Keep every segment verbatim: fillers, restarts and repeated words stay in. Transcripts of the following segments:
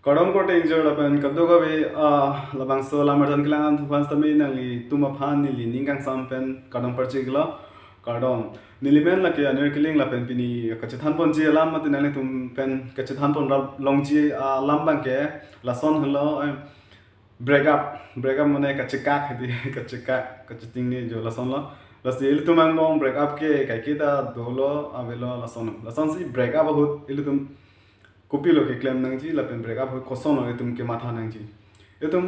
Kardom korte ingjir lapen kadokave, ah, labangso alam arjan kelang atum aphan sitame nanglitum aphan neli ning kangsam pen kardom parchiklo. Kardom. Neli men lake Anir Killing lapen pini kachethan ponji alam mate nanglitum pen kachethan pon rap longji, ah, alam abangke lason helo, eh, break up. Break up mane kachekak hedi, kachekak, kacheting ni jo lasonlo. Lasi ilitum angbong break up ke kaiketa dolo, avelo lason. Lasonsi break up ahut ilitum kopilo keklem nangji lapen break up ahut kosonlo itum kematha nangji. Itum,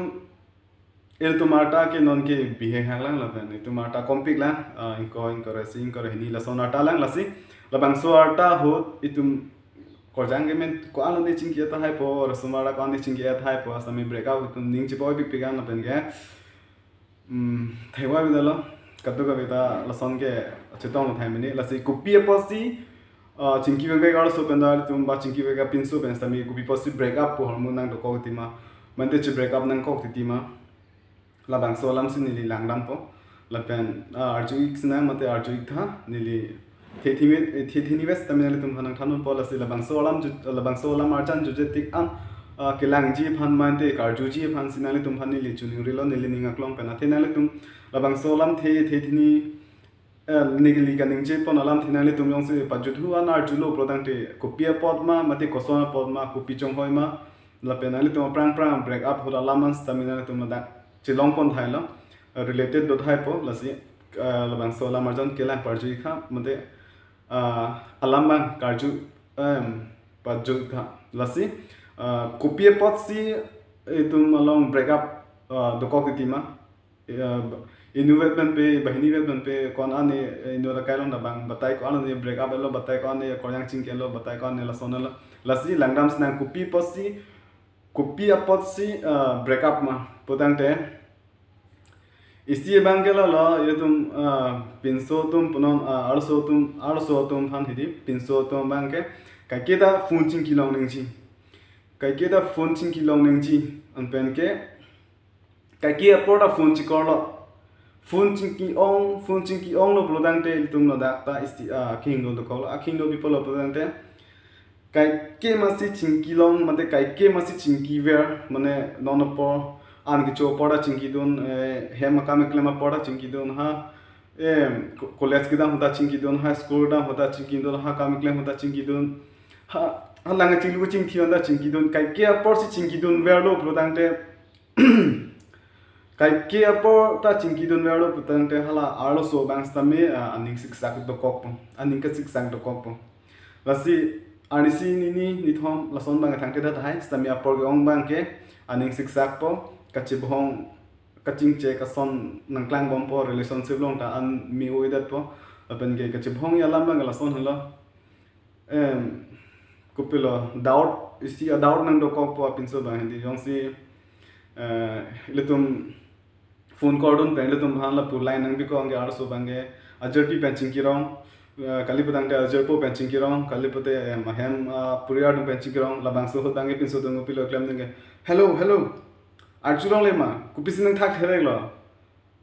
itum arta ke non ke bihek hang lang lapen itum arta kompik lang, ah, ingkoi, ingkoi ra isi, ingkoi ra hini lason arta lang lasi. Labangso arta ahut itum korjang ke men ko-an lo ne chingki tahai po, rasomar ko-an ne chingki tahai po, sitame break up itum ning chepoipik pik an lapen ke. Hmm, thekvai bidalo, kadokave ta lason ke chetong lo thai mene, lasi kopi apotsi, ah, chingki vek vek arloso pen ta ilitum ba chingki vek apinso pen sitame kopi apotsi break up pu ahormu nangdokok titi ma, mante che break up nangkok titi ma. Labangso alamsi neli langdampo. Lapen, ah, arju ik sinang mate arju ik tha, neli the thimi, eh, the thini ves tame nanglitum aphan nangthan ponpo lasi labangso alam ju-, labangso alam arjan jutje tik an, ah, kelangji aphan mante karjuji aphansi nanglitum aphan neli choningrilo neli ning aklong pen. Athe nanglitum labangso alam the, the thini, eh, neli kaningje pon alamthe nanglitum jongsi pajut hu an arjulo pulotangte kopi apot ma, mate koson apot ma, kopi chonghoi ma, lapen nanglitum aphrang phrang break up ahut alam an sitame nanglitum ladak chelong pon thailo, eh, related do thaipo, lasi, eh, labangso alam arjan kelang parju ik tha, mate, ah, alam abang karju, em, parju ik tha. Lasi, ah, kopi apotsi itum along break up, ah, dokok titi ma. Ya, ba-, inutvet pen pe, banghini vet pen pe, ko-an ne, eh, inut akai along ta bang batai ko-an ne break up lo, batai ko-an ne korjang chingki lo, batai ko-an ne lason lo. Lasi langdam sinang kopi apotsi, kopi apotsi, ah, break up ma pulotangte. Isi abang ke lalo, itum, ah, pinso atum punon, ah, arloso atum, arloso atum aphan hedi, pinso atum abang ke kaiketa phone chingki long nangji. Kaiketa phone chingki long nangji, anpen ke kaike apor ta phone chekorlo. Phone chingki ong, phone chingki onglo pulotangte ilitum ladak ta isi, ah, akhingno dokoklo, akhingno pi apotlo pulotangte. Kaike masi chingki long, mate kaike masi chingki ver, mane non apor, an kecho apor ta chingki dun, eh, hem akam keklem apor ta chingki dun, ha, em, ko-, college kedam ahut ta chingki dun, high school kedam ahut ta chingki dun, ha, akam keklem ahut ta chingki dun, ha, ha, lang chinglu chingthi ahut ta chingki dun, kaike aporsi chingki dun verlo pulotangte, kaike apor ta chingki dun verlo pulotangte hala arloso abang sitame, ah, aning siksak dokokpo, aning kasiksak dokokpo. Lasi arnisi nini nithom lason abang thangte tahai sitame apor ke-ong abang ke aning siksakpo, kachebohong kachingche kason nangklangbompo, relationship along ta an me-o-edetpo, lapen ke kachebohong alam abang lason helo. Em, kopilo, doubt, isi a-doubt nangdokokpo apinso abang hedi jongsi, eh, ilitum phone kordun pen ilitum aphan lapu line nangpikok anke arloso abang ke ajirpi pen chingki rong, eh, kali pulotangte ajirpo pen chingki rong, kali pulote, em, ahem, ah, puriar atum pen chingki rong, labangso ahut abang ke pinso atum kopilo klem nang ke, "Hello, hello, arjulongle ma, kopisi nangthak thereklo?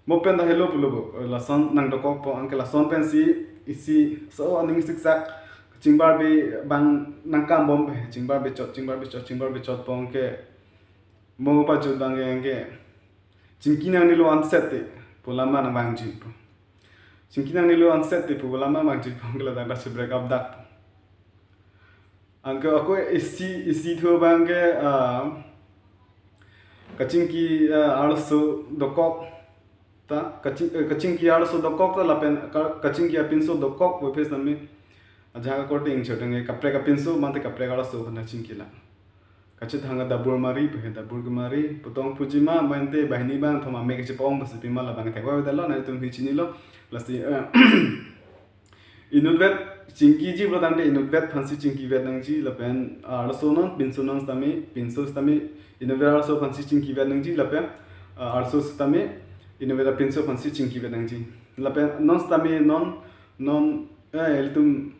Mo pen ta hello pulo bo," lason nangdokokpo, anke lason pensi isi so aning siksak, chingbarbe abang nangkambom pe, chingbarbe chot, chingbarbe chot, chingbarbe chotpo anke mo pajut abang ke anke, "Chingki nangnelo anset te," pu alam abang nangvangjutpo. "Chingki nangnelo anset te," pu alam abang nangvangjutpo, anke ladak ta si break up dak. Anke ako isi, isi thu abang ke, ah, kachingki, ah, arloso dokok ta, kaching-, eh, kachingki arloso dokok ta lapen ka-, kachingki apinso dokok pu aphi sitame ajahak akorte ingchotang ke kaprek apinso mate kaprek arloso aphan ta chingki lang. Kachethang ke dabur mari, pu he dabur kemari, putong puji ma, mante banghini abang thom amek kachepa-ong pusi pima labang thekvai bidalo, nanglitum hi chinilo, lasi, eh, inutvet chingkiji pulotangte inutvet aphansi chingkivet nangji, lapen, ah, arloso non, pinso non sitame, pinso sitame, inutvet arloso aphansi chingkivet nangji, lapen, ah, arloso sitame, inutvet apinso aphansi chingkivet nangji. Lapen non sitame non, non, eh, ilitum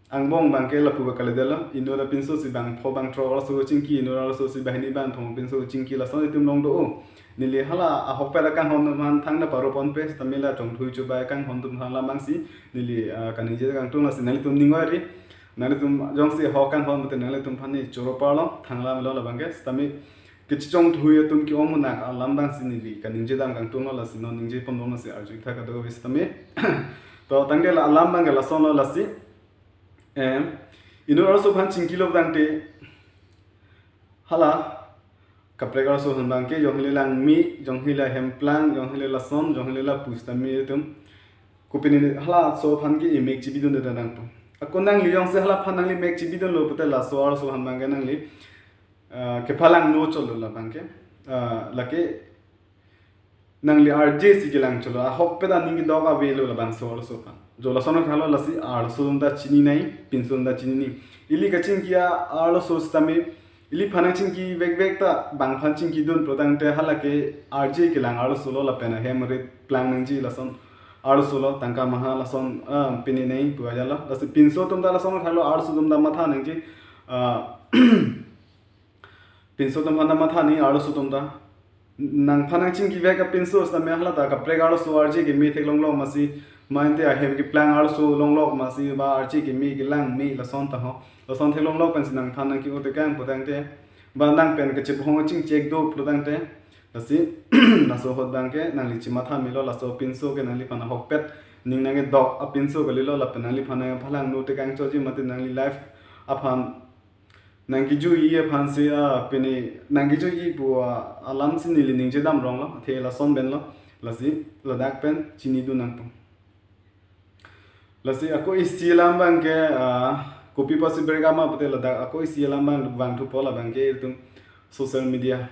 angbong abang ke lapu ba kalidet lo, inut apinso si bangpho bangthrok arloso chingki, inut arloso si banghini bangthom apinso chingki, lason itum along do-o. Neli hala ahokpet akanghon atum aphan thangta paro ponpe, sitame la chongthui chubai akanghon atum aphan alam abangsi neli, ah, kaningje kangtung, lasi nanglitum ning oi ri. Nanglitum jongsi ahok kanghon mate nanglitum aphan ne choro parlo, thanglam lo labang ke, sitame kechechong thuye atum ke-ong munak alam abang si neli kaningje dam kangtung lo, lasi non ningje pon dom si arju tha kadokave sitame. To tangte la alam abang ke lason lo lasi. Em, inut arloso aphan chingkilo tangte hala kaprek arloso aphan abang ke, jongsi le langme, jongsi le ahemplang, jongsi le lason, jongsi le lapu sitame itum kopine halaso aphan ke emek chibidunde nangpo. Ako nangli jongsi hala aphan nangli mek chibidunlo pute laso arloso aphan abang ke nangli, ah, kephalang no chotlo labang ke. Ah, lake nangli arje si kelang chotlo, ahokpet aning kedok avelo labangso arloso aphan. Jo lason thalo lasi arloso atum ta chini nai, pinso atum ta chini nai. Ili kachingki arloso sitame, ili aphan nangchingki vekvek ta bang aphan chingkidun pulo tangte hala ke arje kelang arloso lo lapen ahem rit plang nangji lason arloso lo, tangka maha lason, ah, pini nai pu ajalo. Lasi pinso atum ta lason thalo arloso atum ta matha nangji, ah, pinso atum aphan ta matha nangji arloso atum ta. Nangphan nangchingki vek apinso sitame hala ta kaprek arloso arje keme theklonglok masi, mate ahem keplang arloso longlok masi, ba arje keme kelangme lason ta ho. Lason theklonglok pensi nangphan nangke-o tekang pu tangte, ba nang pen kachebong chingchek do pulo tangte. Lasi laso ahut abang ke nangli chematha melo, laso apinso ke nangliphan ahokpet aning nangkedok apinso kalilo lapen nangliphan nangphalang no tekang chotji mate nangli life aphan nangkejui aphan si, ah, pini nangkejui pu, ah, alam si neli ningje dam rong lo, athe lason pen lo, lasi ladak pen chinidun nangpo. Lasi ako isi alam abang ke, ah, kopi pusi break up ma pute ladak ako isi alam abang vangthupo labang ke itum social media.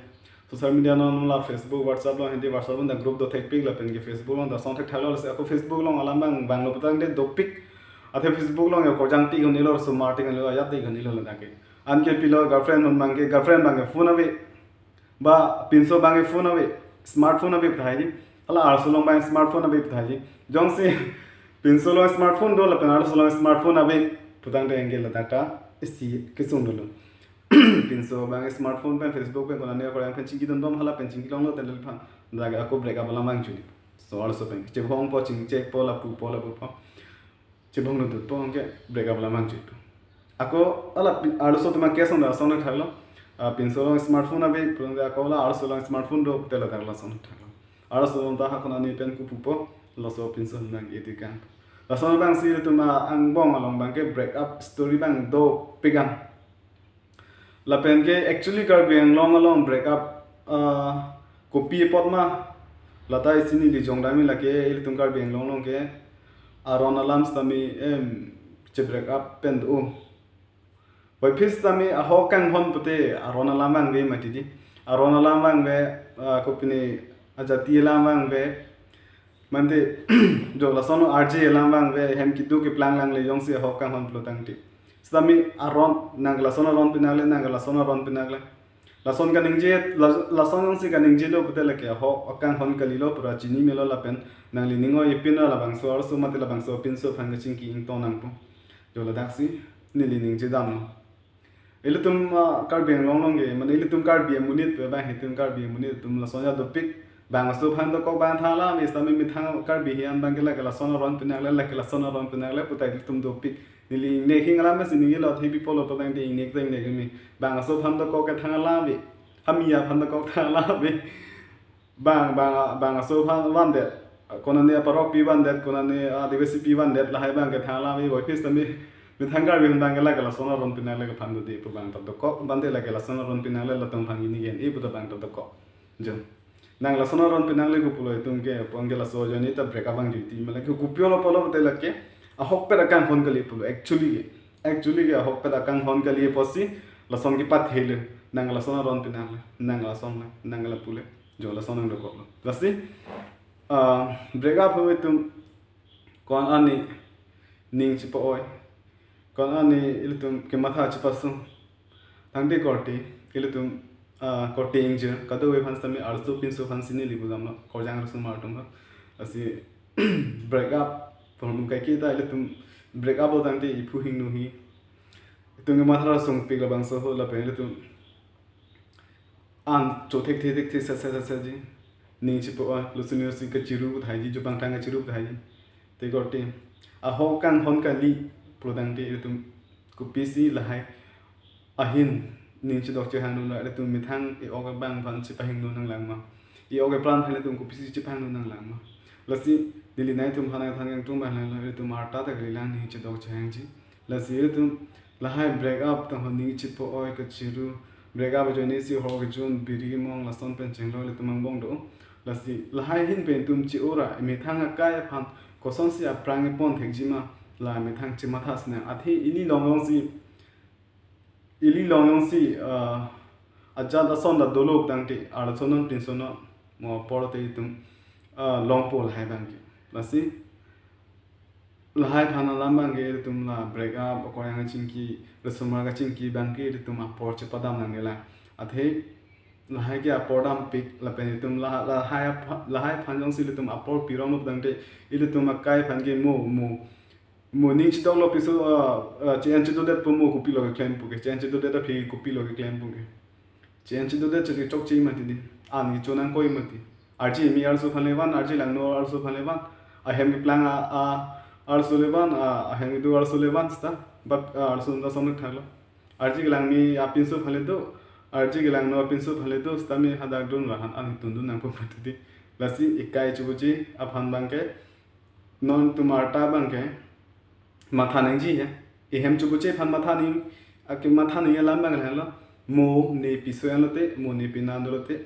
Social media non la Facebook, WhatsApp along, Hindi WhatsApp along ta group do thekpik lapen ke Facebook along ta song thekthalo, lasi ako Facebook along alam abang vanglo pu tangte dopik. Athe Facebook along ya korjang tik hunilo, sumar tik hunilo, ya tik hunilo ladak ke. Anke pilo girlfriend non abang ke, girlfriend abang ke phone ave. Ba pinso abang ke phone ave, smartphone ave pu thaiji. Hala arloso along abang smartphone ave pu thaiji. Jongsi pinso along smartphone do lapen arloso along smartphone ave pu tangte anke ladak ta isi kesung dolo. Pinso abang smartphone pen Facebook pen konane akorjang pen chingkidun bom, hala pen chingkilonglo tangte laphan ladak ako break up alam abang chuli. So arloso pen chebongpo, chingchekpo, lapupo, lapupo. Chebong nudutpo, anke break up alam abang chuli. Ako hala pi-, arloso atum ke song da song thekthalo. Ah, pinso along smartphone ave pulo tangte ako hala arloso along smartphone do pute ladak lason thekthalo. Arloso atum ta ha konane pen kopupo, laso pinso nang iti kan. Lason abang si itum angbong along abang ke break up story abang dopik an. Lapen ke actually Karbi Anglong along break up, ah, kopi apot ma, lata isi neli jong dami lake ilitum Karbi Anglong along ke aron alam sitame, em, che break up pen do. Puvoiphit sitame ahok kanghon pute aron alam vangve mati di. Aron alam vangve, ah, kopine ajati alam vangve. Mate jo lason arje alam vangve, hem kedo keplang langle jongsi ahok kanghon pulo tangte. Sitame aron, nang lason aron pinakle, nang lason aron pinakle. Lason kaningje, la-, lason jongsi kaningjelo pute lake ahok akanghon kalilo pura chini melo lapen nangli ning oi-e pin labangso arloso mate labangso pinso aphan kachingki ingtong nangpo. Jo ladak si neli ningje damlo. Ilitum, ah, Karbi Anglong along ke, mane ilitum Karbi amonit pu abang, itum Karbi amonit atum lason ya dopik. Bang aso aphan dokok bang thang alam, sitame methang Karbi hian abang ke lake lason aron pinakle, lake lason aron pinakle, puta ilitum dopik. Neli ingnek hing alam si ningjelo, athe pi pulo pu tangte ingnek ta ingnek me. Bang aso aphan dokok ke thang alam ve. Hami aphan dokok thang alam ve. Bang, bang, bang aso aphan vandet. Konane aparokpi vandet, konane adivasipi vandet, lahai abang ke thang alam ve, puvoiphit sitame methang Karbi aphan abang ke lake lason aron pinakle ke aphan dode pu abang ta dokok, vandet lake lason aron pinakle latum aphan ini gen, e pu ta abang ta dokok. Jo. Nang lason aron pinakle ko pulo itum ke, pu anke laso ajoine ta break up vangjuiti, mane ke kopi olo pulo pute lake ahokpet akanghon kali pulo, actually ke. Actually ke ahokpet akanghon kali apotsi lason kepathele, nang lason aron pinakle, nang lason le, nang lapule. Jo lason nang dokoklo. Lasi, ah, break up hu itum ko-an ani ning chipo-oi. Ko-an ani ilitum kematha chipasung. Tangte korte, ilitum, ah, korte ingjir, kadokave aphan sitame arloso pinso aphan si neli pu damlo, korjang arloso mar atum ha. Lasi break up, problem kaike ta ilitum break up lo tangte iphu hingno hi. Itum kematha sungpik labangso ho lapen ilitum an cho thekthe thekthe sa sa sa sa ji. Ning chipo-oi, lason neli si kachiru pu thaiji, jupang thang kachiru pu thaiji. Te korte. Ahok kanghon kali pulo tangte itum Kopisi lahai ahin ning chedok chehang dun ra, ilitum methang e-ok abang aphan chepahingno nanglang ma? E-ok epran aphan ilitum kopisi chepahingno nanglang ma? Lasi neli nanglitum aphan nangthan kangtung abang lo, ilitum arta ta kalilang ning chedok chehangji. Lasi ilitum lahai break up tang ho ning chipo oi kachiru, break up ajoine si hor kejun, biri mong lason pen chenglo ilitum angbong do. Lasi lahai ahin pen itum chi-o ra, methang akai aphan kosonsi aphrang epon thekji ma, la methang chematha sinang. Athe ili long jongsi, ili long jongsi, ah, ajat ason ta dolo tangte, arloso non pinso non, mo apor te itum, ah, longpo lahai abang ke. Lasi lahai aphan alam abang ke ilitum la break up, akorjang kachingki, resumar kachingki abang ke ilitum apor chepadam nangne la. Athe lahai ke apor dampik, lapen itum la, lahai apha-, lahai aphan jongsi ilitum apor pirong lo tangte, ilitum akai aphan ke mo, mo, mo ning chedoklo piso, ah, ah, che-en chedodetpo mo kopilo keklem pu ke, che-en chedodet aphi kopilo keklem pu ke. Che-en chedodet chiri chokche mati di. An kecho nangkoi mati. Arje kimi arloso aphan le van, arje langno arloso aphan le van. Ahem keplang a, a arloso le van, a, ahem kedo arloso le van seta. But, a, arloso ta somethak lo. Arje kelangme apinso aphan le do, arje kelangno apinso aphan le do, seta me hadak dun ra han an tun dun nangpo mati di. Lasi ekai chobuche aphan abang ke, non itum arta abang ke matha nangji he. Ehem chobuche aphan matha ning, ake matha ning alam abang helo. Mo ne piso an lote, mo ne pinan dolote.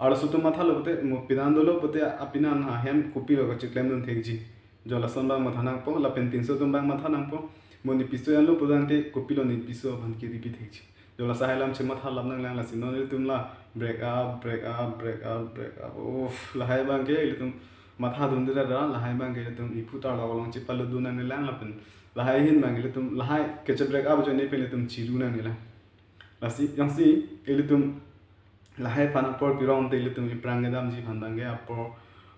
Arloso atum mathalo pote, mo pinan dolo pote, apinan ahem kopilo kacheklem dun thekji. Jo lason abang matha nangpo, lapen pinso atum abang matha nangpo. Mo ne piso anlo pu tangte kopilo ne piso aphan kiri pi thekji. Jo la lahai alam chematha lap nanglang. Lasi non ilitum la break up, break up, break up, break up. Uff, lahai abang ke ilitum matha dun dira ra, lahai abang ke ilitum iphu tarlok along chepalut dun nanglang lapen lahai ahin abang ilitum lahai keche break up ajoine pen ilitum chiru nanglang. Lasi jongsi ilitum lahai aphan apor pirong te ilitum ephrang kedamji aphan abang ke apor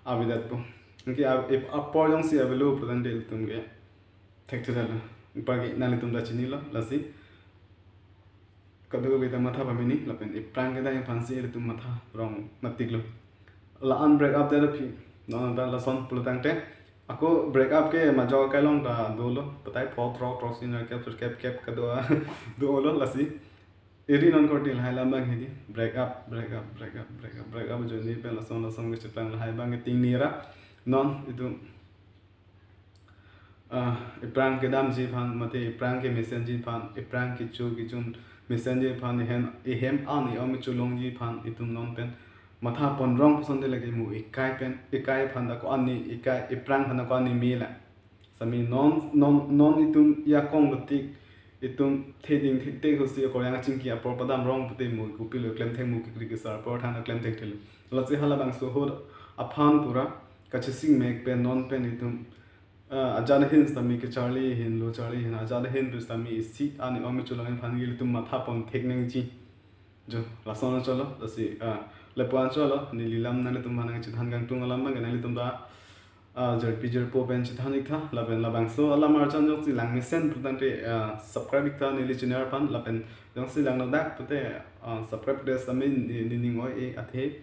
avedetpo. Anke a-, ep-, apor jongsi avelo pu tangte ilitum ke thekthedet lo. Anparke nanglitum ta chinilo, lasi kadokave ta matha pameme lapen ephrang kedam aphansi ilitum matha rong matik lo. La-an break up det aphi, non ta lason pulo tangte, ako break up ke majok akai along ta dolo, patai pho throk throk sini kep kep kep kado dolo. Lasi eri non korte lahai alam abang hedi, break up, break up, break up, break up, break up ajoine pen lason lason kecheplang lahai abang ke ting nira. Non itum, ah, ephrang kedamji aphan, mate ephrang kemesenji aphan, ephrang kecho kejun mesenji aphan, ehem, ehem an e-om cholongji aphan itum non pen matha pon rong puson de lake mo ekai pen, ekai aphan ta ko-an ni, ekai ephrang aphan ta ko-an ni me la. Sami non, non, non itum ajakong dotik, itum theding thekthek hosi akorjang kachingki apor padam rong pute mo kopilo klem thek mo kekri kesar apor than klem thekthelo. Lasi halabangso ahut aphan pura kachesing mek pen non pen itum, ah, ajat ahin sitame kecharli ahin lo, charli ahin, ajat ahin pen sitame isi an e-om cholong aphan ilitum matha pon thek nangji. Jo, lason cholo, lasi, ah, lapu-an cholo, neli lam nanglitum aphan nangchethan kangtung alam abang ke nanglitum ta, ah, jirpi jirpo pen chethan ik tha, lapen labangso alam arjan jongsi lang mesen pu tangte, ah, subscribe ik tha neli channel aphan, lapen jongsi lang ladak pute, ah, subscribe pute sitame ne, ne ning oi-e. Athe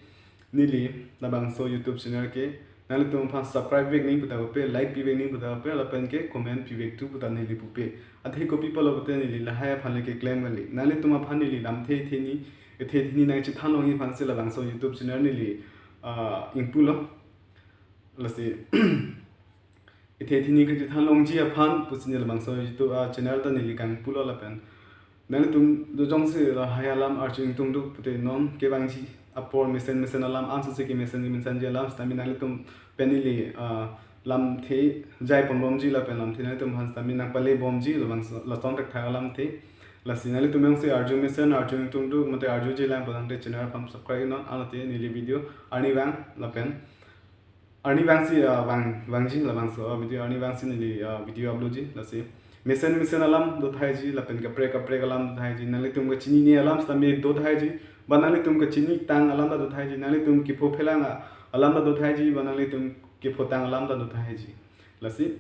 neli labangso YouTube channel ke nanglitum aphan subscribe vek ning puta pupe, like pi vek ning puta pupe, lapen ke comment pi vek tu puta neli pupe. Athe kopi pulo pute neli lahai aphan le keklem kali. Nanglitum aphan neli lamthe theni, ethe theni nangchethan longji aphansi labangso YouTube channel neli, ah, ingpulo. Lasi ethe theni kachethan longji aphan pusi neli labangso YouTube, ah, channel ta neli kangpulo lapen nanglitum do jongsi lahai alam arju ingtungduk pute non kevangji apor mesen mesen alam, ansose kemesen kemesenji alam sitame nanglitum pen neli, ah, lamthe jai pon bomji lapen lamthe nanglitum aphan sitame nangpale bomji labangso lason thakthak alamthe. Lasi nanglitum jongsi arju mesen arju ingtungduk mate arjuji lang pu tangte channel aphan subscribe non, anlote neli video arnivang lapen arnivangsi, ah, vang, vangji labangso, ah, video arnivangsi neli, ah, video uploadji. Lasi mesen mesen alam dothaiji lapen kaprek kaprek alam dothaiji, nanglitum kachinine alam sitame dothaiji, ba nanglitum kachinitang alam ta dothaiji, nanglitum kepho phelang a-, alam ta dothaiji, ba nanglitum kephotang alam ta dothaiji. Lasi,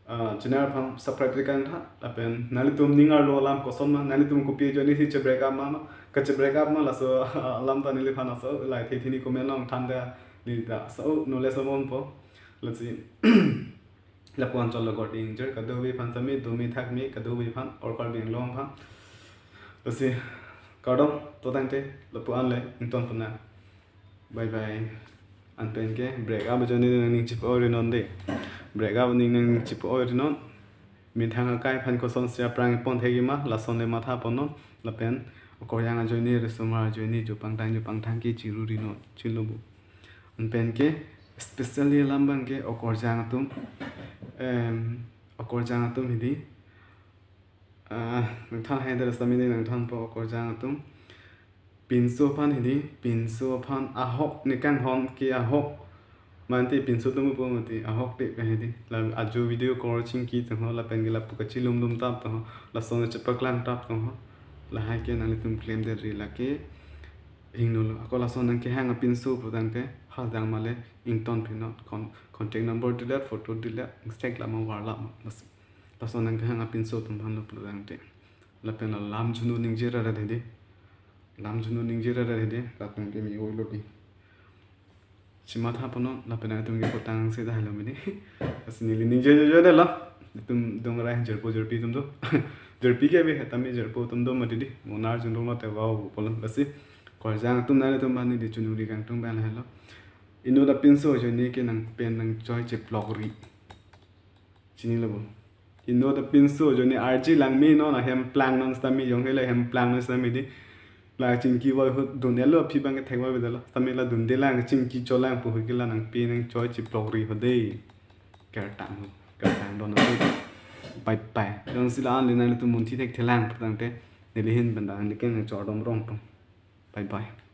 ah, channel aphan subscribe te kang tha, lapen nanglitum ning arlo alam koson ma, nanglitum kopi ajoine si che break up ma, ma, kache break up ma, laso alam ta neliphan laso lahai ethe theni comment along than ta neli ta so knowledge amon po. Lasi Lapu-an chot lo gording jer kadokave aphan sami, domi thakmi kadokave aphan, or Karbi Anglong aphan. Lasi kardom, to tangte lapu-an le ingtonpon nang. Bye bye. Anpen ke break up ajoine nangning chipo-oi rinon de. Break up aning nangning chipo-oi rinon. Methang akai aphan kosonsi aphrang pon thekji ma, lason le mathaponnon. Lapen okorjang ajoine, risomar ajoine, jo pangthang jo pangthang ke chiru rinon, chilo bo. Anpen ke especially alam abang ke okorjang atum, em, okorjang atum hidi, ah, nangthan hai dara sami nangthanpo okorjang atum. Pinso aphan hidi, pinso aphan ahok, ne kanghon ke ahok. Mante pinso atum po mati ahok te ka hidi. La ajo video call chingki tangho, lapen ke lapu kachilum lum tap tangho, lason chepaklang tap tangho. Lahai ke nanglitum klemdet ri lake. Hingno lo. Ako lason nangkehang apinso putangte, hal dang male ingtonpinnon. Con-, contact number dilet, photo dilet, stek lama warlap ma. Las-, lason nangkehang apinso atum aphan lo putangte. Lapen la lam junu ningje ra ra hidi. Lam junu ningje ra ra hidi. Latum ke me-oi lo di. Chimathaponnon, lapen nangtum ke potang se dah lo mini. Lasi neli ningje jojo de lo. Itum dong rai jirpo jirpi atum do. Jirpi ke be tame jirpo atum do mati di. Monar jun dong lo te wow polo. Lasi okorjang atum nanglitum aphan neli chunuri kangtung abang helo. Inut apinso ajoine ke nangpen nangchoi chiplok ri. Chinilo bo. Inut apinso ajoine arje lang me non, ahem plangnon sitame, jong hele hem plangnon sitame di. La chingki voi ahut dun-et lo aphi abang ke thek voi beda lo. Sitame la dunde lang, chingki cholang pu ahut ke la nangpen nangchoi chiplok ri ho de. Kertang ho. Kertang don ho. Bye bye. Jongsi la-an le nanglitum munthi thekthelang putangte, neli ahin pen dang neli ke nangchordom rongpo. Bye bye.